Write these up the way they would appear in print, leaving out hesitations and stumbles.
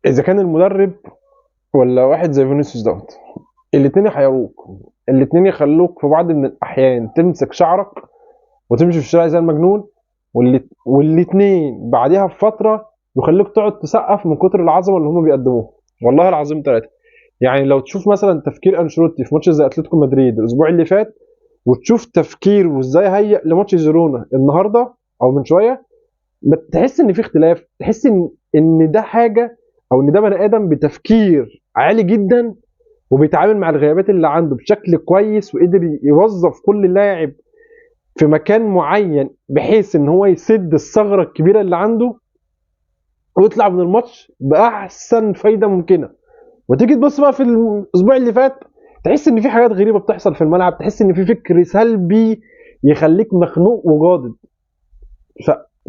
اذا كان المدرب ولا واحد زي فينيسيوس دوت، الاتنين يحيروك، الاتنين يخلوك في بعض من الاحيان تمسك شعرك وتمشي في الشارع زي المجنون، والاتنين بعديها بفترة يخلوك تقعد تسقف من كتر العظمة اللي هم بيقدموها. والله العظيم ثلاثة. يعني لو تشوف مثلا تفكير انشيلوتي في ماتش زي اتلتيكو مدريد الاسبوع اللي فات، وتشوف تفكير وازاي هيأ لماتش جيرونا النهارده او من شوية، ما تحس ان في اختلاف، تحس ان ده حاجة، او ان ده بني ادم بتفكير عالي جدا وبيتعامل مع الغيابات اللي عنده بشكل كويس، وقدر يوظف كل لاعب في مكان معين بحيث ان هو يسد الثغرة الكبيرة اللي عنده ويطلع من الماتش باحسن فايده ممكنة. وتيجي تبص بقى في الاسبوع اللي فات، تحس ان في حاجات غريبة بتحصل في الملعب، تحس ان في فكر سلبي يخليك مخنوق وجادد.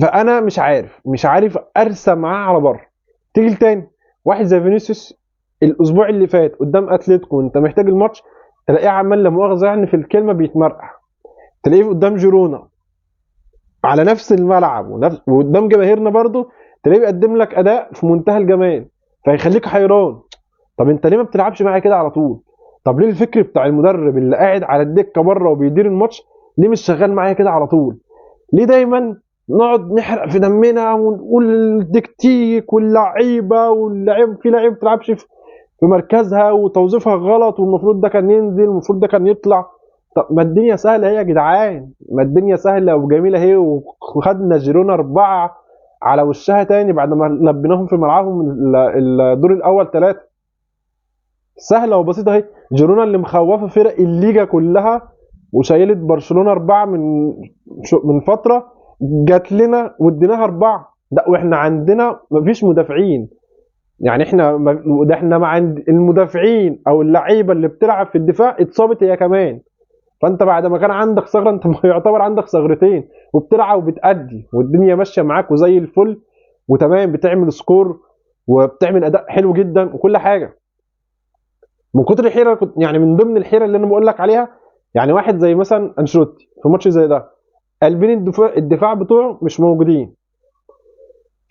فانا مش عارف ارسى معاه على بره. تيجي لتاني واحد زي فينيسيوس الاسبوع اللي فات قدام اتلتيكو، انت محتاج الماتش، تلاقيه عمال لا مؤاخذة يعني في الكلمة بيتمرقع. تلاقيه قدام جيرونا على نفس الملعب وقدام جماهيرنا برضو، تلاقيه بيقدم لك اداء في منتهى الجمال، فيخليك حيران. طب انت ليه ما بتلعبش معايا كده على طول؟ طب ليه الفكر بتاع المدرب اللي قاعد على الدكة بره وبيدير الماتش ليه مش شغال معايا كده على طول؟ ليه دايما نقعد نحرق في دمنا ونقول التكتيك واللعيبة، واللعيب في لعيبة ما بتلعبش في مركزها وتوظيفها غلط، والمفروض ده كان ينزل والمفروض ده كان يطلع. طب ما الدنيا سهلة اهي يا جدعان، ما الدنيا سهلة وجميلة اهي، وخدنا جيرونا 4 على وشها تاني بعد ما لبيناهم في ملعبهم الدور الاول 3. سهلة وبسيطة اهي. جيرونا اللي مخوفه فرق الليجا كلها وشايلت برشلونة 4 من فترة، جات لنا واديناها 4. ده واحنا عندنا مفيش مدافعين، يعني احنا ده احنا مع المدافعين او اللعيبة اللي بتلعب في الدفاع اتصابت هي كمان. فانت بعد ما كان عندك ثغره، انت يعتبر عندك ثغرتين، وبتلعب وبتأدي والدنيا ماشية معاك وزي الفل وتمام، بتعمل score وبتعمل اداء حلو جدا وكل حاجة. من كتر الحيرة كنت يعني من ضمن الحيرة اللي انا بقول لك عليها، يعني واحد زي مثلا انشيلوتي في ماتش زي ده، قلبين الدفاع بتوعه مش موجودين،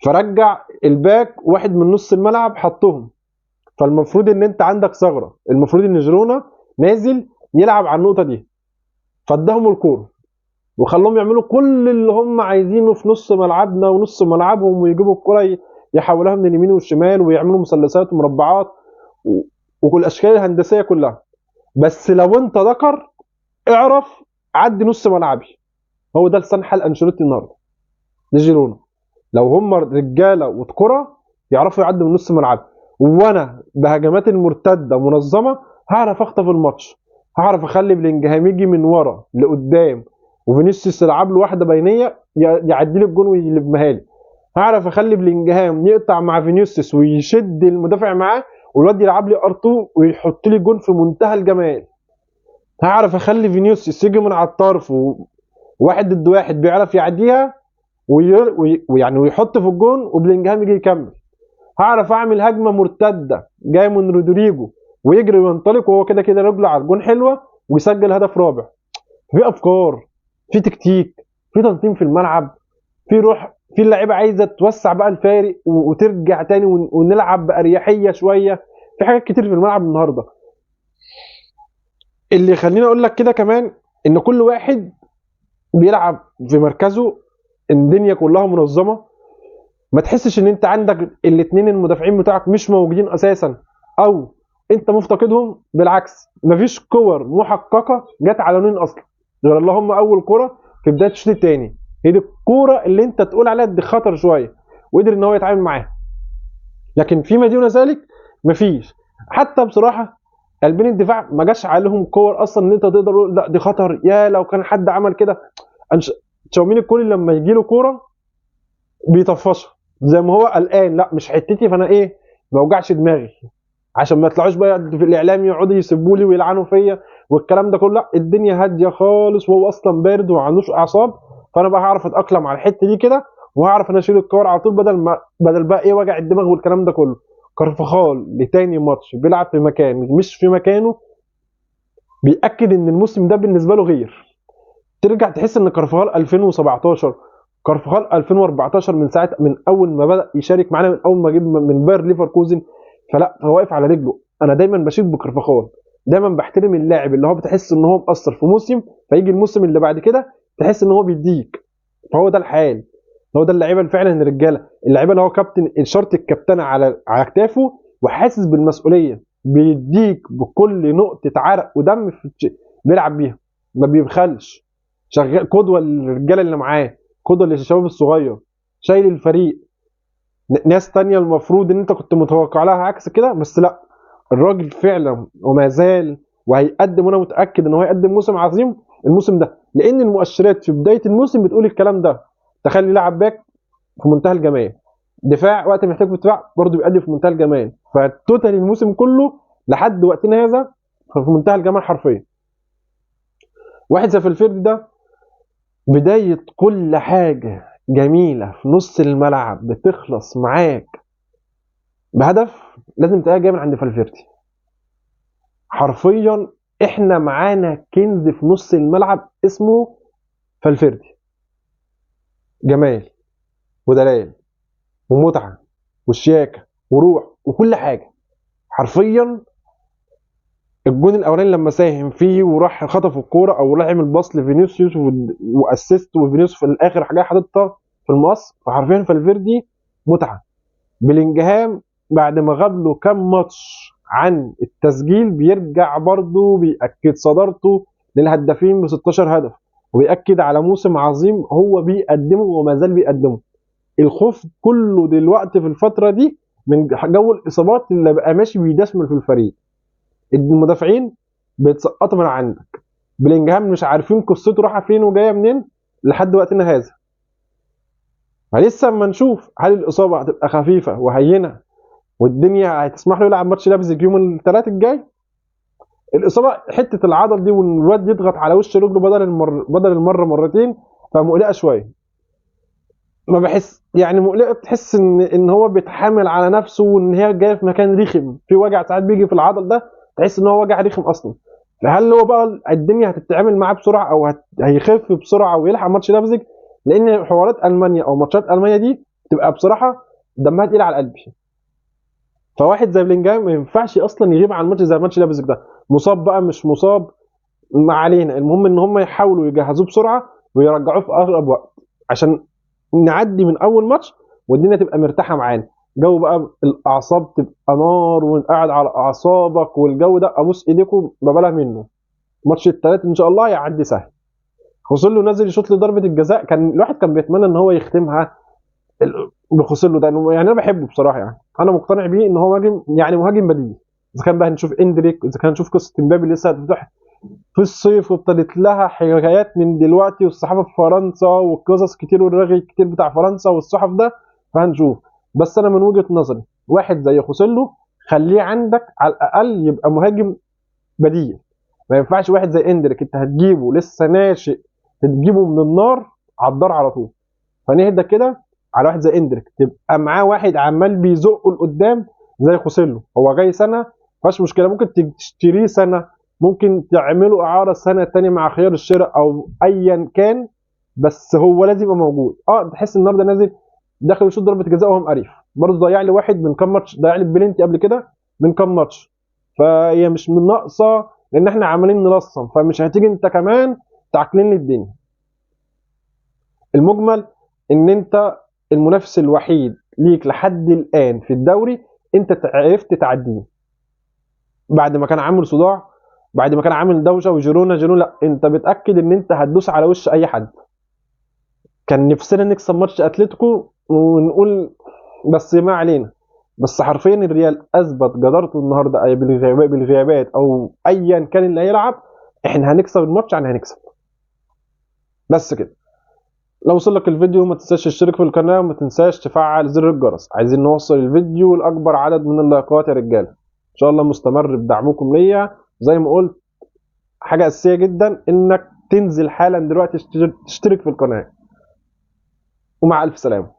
فرجع ال back واحد من نص الملعب حطهم. فالمفروض ان انت عندك ثغره، المفروض ان جيرونا نازل يلعب على النقطة دي، فاداهم الكورة وخلوهم يعملوا كل اللي هم عايزينه في نص ملعبنا ونص ملعبهم، ويجيبوا الكره يحولوها من اليمين والشمال ويعملوا مثلثات ومربعات وكل الاشكال الهندسية كلها. بس لو انت ذكر اعرف عدي نص ملعبي، هو ده لسان حال انشيلوتي النهارده لجيرونا. لو هم رجاله وكره يعرفوا يعدوا من نص ملعبي، وانا بهجمات المرتدة منظمة هعرف اخطف الماتش، هعرف اخلي بلينجهام يجي من ورا لقدام وفينيسيوس يلعب له واحدة بينيه يعدي لي الجون ويلمها لي، هعرف اخلي بلينجهام يقطع مع فينيسيوس ويشد المدافع معاه والواد يلعب لي R2 ويحط لي جون في منتهى الجمال، هعرف اخلي فينيسيوس يجي من على الطرف وواحد ضد واحد بيعرف يعديها ويعني ويحط في الجون وبلينجهام يجي يكمل، هعرف اعمل هجمة مرتدة جاي من رودريجو ويجري وينطلق وهو كده كده رجله على الجون حلوة ويسجل هدف رابع. في افكار، في تكتيك، في تنظيم في الملعب، في روح، في اللعيبة عايزه توسع بقى الفارق وترجع تاني ونلعب باريحية شوية. في حاجات كتير في الملعب النهارده. اللي يخليني اقول لك كده كمان ان كل واحد بيلعب في مركزه، الدنيا كلها منظمة، ما تحسش ان انت عندك الاثنين المدافعين بتاعك مش موجودين اساسا او انت مفتقدهم. بالعكس مفيش كور محققة جت على نون اصلا، غير اللهم اول كره في بداية الشوط الثاني، هي دي الكورة اللي انت تقول عليها دي خطر شوية وقدر ان هو يتعامل معاها، لكن فيما دون ذلك مفيش. حتى بصراحة قلبين الدفاع ما جاش عليهم كور اصلا ان انت تقدر تقول لا دي خطر، يا لو كان حد عمل كده. تشاوميني الكوري لما يجي له كورة بيطفشها زي ما هو قلقان، لا مش حتتي فانا ايه ما اوجعش دماغي عشان ما يطلعوش بقى في الاعلام يقعدوا يسبوا لي ويلعنوا فيا والكلام ده كله. لا الدنيا هادية خالص وهو اصلا بارد وما عندوش اعصاب، فانا بقى هعرف اتاقلم على الحتة دي كده وهعرف انا اشيل الكور على طول بدل بقى ايه وجع الدماغ والكلام ده كله. كارفاخال لتاني ماتش بيلعب في مكان مش في مكانه، بيأكد ان الموسم ده بالنسبة له غير. ترجع تحس ان كارفاخال 2017 كارفخال 2014 من ساعة، من اول ما بدا يشارك معانا، من اول ما جه من باير ليفركوزن، فلا هو واقف على رجله. انا دايما بشيد بكارفاخال، دايما بحترم اللاعب اللي هو بتحس ان هو مقصر في موسم، فيجي الموسم اللي بعد كده تحس ان هو بيديك. فهو ده الحال، هو ده اللعيبة فعلا الرجالة، اللعيبة اللي هو كابتن، شرط الكابتنه على كتافه وحاسس بالمسؤولية، بيديك بكل نقطة عرق ودم بيلعب بيها، ما بيبخلش، شغال قدوة للرجاله اللي معاه، قدوة للشباب الصغير، شايل الفريق. ناس تانية المفروض ان انت كنت متوقع لها عكس كده، بس لا، الراجل فعلا وما زال وهيقدم، وانا متاكد ان هو هيقدم موسم عظيم الموسم ده، لان المؤشرات في بداية الموسم بتقول الكلام ده. تخلي لاعب back في منتهى الجمال، دفاع وقت محتاج في الدفاع برضه بيأدي في منتهى الجمال. فال total الموسم كله لحد وقتنا هذا في منتهى الجمال حرفيا. واحد زي فالفيردي ده بداية كل حاجة جميلة في نص الملعب بتخلص معاك بهدف، لازم تلاقيها جاية من عند فالفيردي. حرفيا احنا معانا كنز في نص الملعب اسمه فالفيردي، جمال ودلال ومتعة وشياكة وروح وكل حاجة حرفيا. الجون الاولاني لما ساهم فيه وراح خطف الكورة او راح عمل باص لفينيسيوس و assist، وفينيسيوس في الاخر حاجة حاططها في المقص. فحرفيا فالفيردي متعه. بلينجهام بعد ما غاب له كام ماتش عن التسجيل بيرجع برضه بيأكد صدارته للهدافين ب 16 هدف، وبيأكد على موسم عظيم هو بيقدمه وما زال بيقدمه. الخوف كله دلوقتي في الفترة دي من جو الاصابات اللي بقى ماشي بيدشمل في الفريق. المدافعين بيتسقطوا من عندك، بلينجهام مش عارفين قصته رايحة فين وجاية منين لحد وقتنا هذا. فلسه اما نشوف هل الاصابة هتبقى خفيفة وهينه والدنيا هتسمح له يلعب ماتش لابزيج يوم الثلاث الجاي. الاصابة حتة العضل دي والواد يضغط على وش رجله بدل المرة مرتين، فمقلقه شوية. ما بحس يعني مقلقة، تحس ان هو بيتحامل على نفسه وان هي جاية في مكان رخم، في وجع ساعات بيجي في العضل ده تحس ان هو وجع رخم اصلا. فهل هو بقى الدنيا هتتعامل معاه بسرعة او هيخف بسرعة ويلحق ماتش لابزيج؟ لان حوارات المانيا او ماتشات المانيا دي تبقى بصراحة دمها تقيل على القلب. فواحد زي بلينجهام ما ينفعش اصلا يغيب عن ماتش زي ماتش لابزيج ده، مصاب بقى مش مصاب ما علينا، المهم ان هم يحاولوا يجهزوه بسرعة ويرجعوه في اقرب وقت عشان نعدي من اول ماتش والدنيا تبقى مرتاحة معانا. جو بقى الاعصاب تبقى نار وقاعد على اعصابك والجو ده ابوس ايديكم ببالغ منه. ماتش الثلاث ان شاء الله يعدي سهل. خوسيلو نازل يشوط لضربه الجزاء، كان الواحد كان بيتمنى ان هو يختمها بخوسيلو ده، يعني انا بحبه بصراحة، يعني انا مقتنع بيه ان هو مهاجم، يعني مهاجم بديل. اذا كان بقى هنشوف اندريك، اذا كان هنشوف قصة امبابي لسه هتفتح في الصيف وابتدت لها حكايات من دلوقتي، والصحافة في فرنسا والقصص كتير والرغي كتير بتاع فرنسا والصحف ده، فهنشوف. بس انا من وجهه نظري واحد زي خوسيلو خليه عندك على الاقل يبقى مهاجم بديل. ما ينفعش واحد زي اندريك انت هتجيبه لسه ناشئ تجيبه من النار على الدار على طول. فنهدى كده على واحد زي اندريك، تبقى معاه واحد عمال بيزقه لقدام زي خوسيلو. هو جاي سنة مفيش مشكلة، ممكن تشتريه سنة، ممكن تعمله اعاره السنة الثانية مع خيار الشراء او ايا كان، بس هو لازم يبقى موجود. تحس النهارده نازل داخل يشوط ضربه جزاء وهو مقريف، برضه ضيع لي واحد من كام ماتش، ضيع لي بلنتي قبل كده من كام ماتش، فهي مش من ناقصه لان احنا عمالين نلصم، فمش هتيجي انت كمان تعكلين لي الدنيا. المجمل ان انت المنافس الوحيد ليك لحد الان في الدوري انت عرفت تعديه بعد ما كان عامل صداع، بعد ما كان عامل دوشه وجيرونا جيرونا، لا انت بتاكد ان انت هتدوس على وش اي حد. كان نفسنا نكسب ماتش اتلتيكو ونقول بس ما علينا، بس حرفيا الريال اثبت جدارته النهارده، اي بالغيابات او ايا كان اللي هيلعب، احنا هنكسب الماتش، يعني هنكسب. بس كده. لو وصل لك الفيديو ما تنساش تشترك في القناة وما تنساش تفعل زر الجرس. عايزين نوصل الفيديو لاكبر عدد من اللايكات يا رجاله. ان شاء الله مستمر بدعمكم ليا. زي ما قلت حاجة اساسية جدا انك تنزل حالا دلوقتي تشترك في القناة. ومع الف سلامه.